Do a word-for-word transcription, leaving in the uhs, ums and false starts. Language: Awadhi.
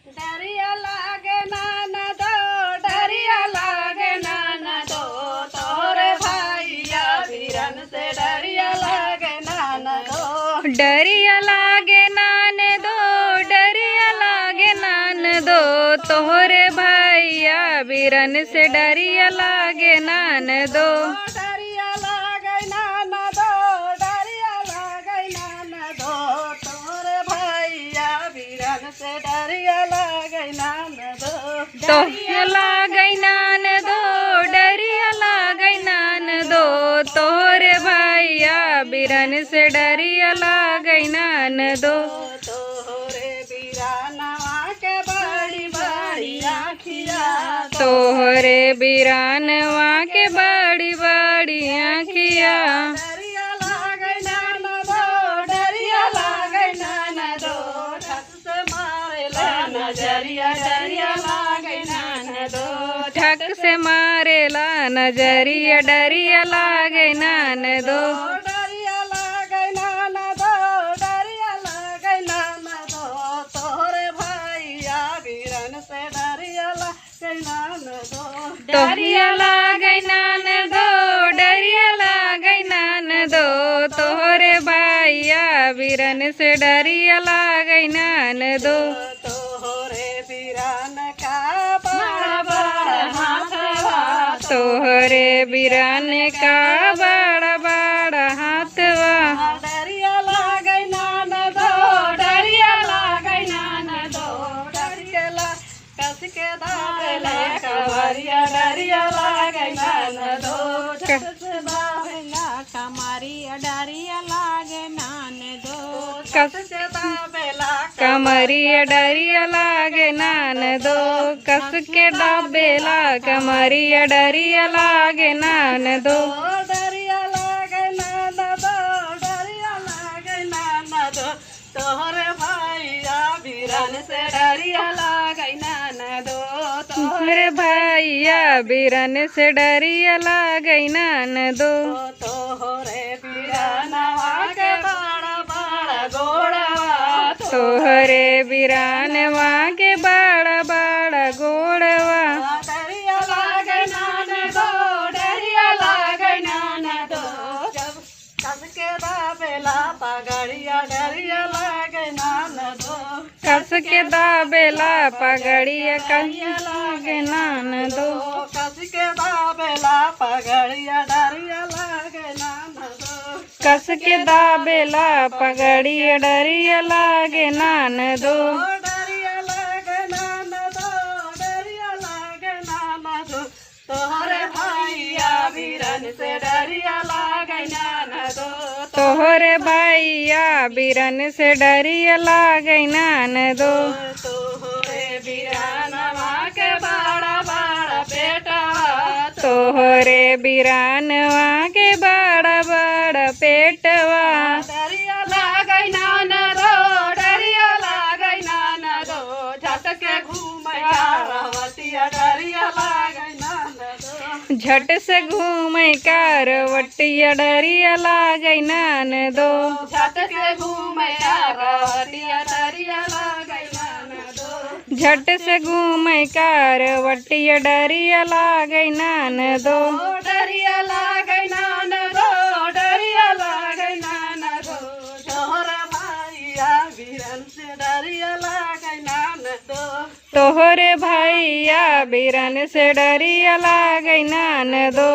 डरिया लागे ननदो, डरिया लागे ननदो, तोहरे भैया बीरन से डरिया लागे ननदो। डरिया लागे ननदो, डरिया लागे ननदो, तोहरे भैया बीरन से डरिया लागे ननदो। डरिया लागे ननदो, डरिया लागे ननदो, तोहरे भैया बीरन से डरिया लागे ननदो। तोहरे लागे ननदो, डरिया लागे ननदो, तोहरे भैया बीरन से डरिया लागे ननदो। तोहरे बीरानवा के बड़ी बड़ी आँखिया। तोहरे बीरानवा के बड़ी बड़ी आँखिया। डरिया लागे ननदो, डरिया लागे ननदो, से मारेला नजरिया, डरिया लागे ननदो। ठक से मारेला नजरिया, डरिया लागे ननदो। डरिया लागे ननदो, डरिया लागे ननदो, तोहरे भैया बीरन से डरिया लागे ननदो। डरिया लागे ननदो, डरिया लागे ननदो, तोहरे भैया बीरन से डरिया लागे ननदो। तोहरे बीरान का बड़ा बड़ा हाथवा। तोहरे बीरान का बड़ा बड़ा हाथवा। डरिया लागे ननदो, डरिया लागे ननदो, डरिया ला-, कस के दाबेला कमरिया, डरिया लागे ननदो। कस के दाबेला कमरिया, डरिया लागे ननदो। कस के दाबेला कमरिया, डरिया लागे ननदो। कस के दाबेला कमरिया, डरिया लागे ननदो। डरिया लागे ननदो, डरिया लागे ननदो। तोहरे भैया बीरन से डरिया लागे ननदो। तोहरे भैया बीरन से डरिया लागे ननदो। तोहरे बीरानवा के बड़ा बड़ा गोड़वा। तोहरे बीरानवा के बड़ा बड़ा गोड़वा। डरिया लागे ननदो, डरिया लागे ननदो। जब कस के दाबेला पगड़िया, डरिया लागे ननदो। कस के दाबेला पगड़िया, डरिया लागे ननदो। कस के दाबेला पगड़िया, डरिया लागे ननदो। कस के दाबेला पगड़िया, डरिया लागे ननदो। डरिया लागे ननदो, डरिया लागे ननदो। तोहरे भैया बीरन से डरिया लागे ननदो। तोहरे भैया बीरन से डरिया लागे ननदो। तोहरे बीरानवा के बड़ा बड़ा पेटवा। तोहरे बीरानवा के बड़ा बड़ा पेटवा। डरिया लागे ननदो, डरिया लागे ननदो, झट से घूमे करवटिया, डरिया लागे ननदो। झट से घूमे करवटिया, डरिया लागे ननदो। झट से घूमे करवटिया, डरिया लागे ननदो। झट से घूमे करवटिया, डरिया लागे ननदो। डरिया लागे ननदो, डरिया लागे ननदो। तोहरे भैया बीरन से डरिया लागे ननदो। तोहरे भैया बीरन से डरिया लागे ननदो।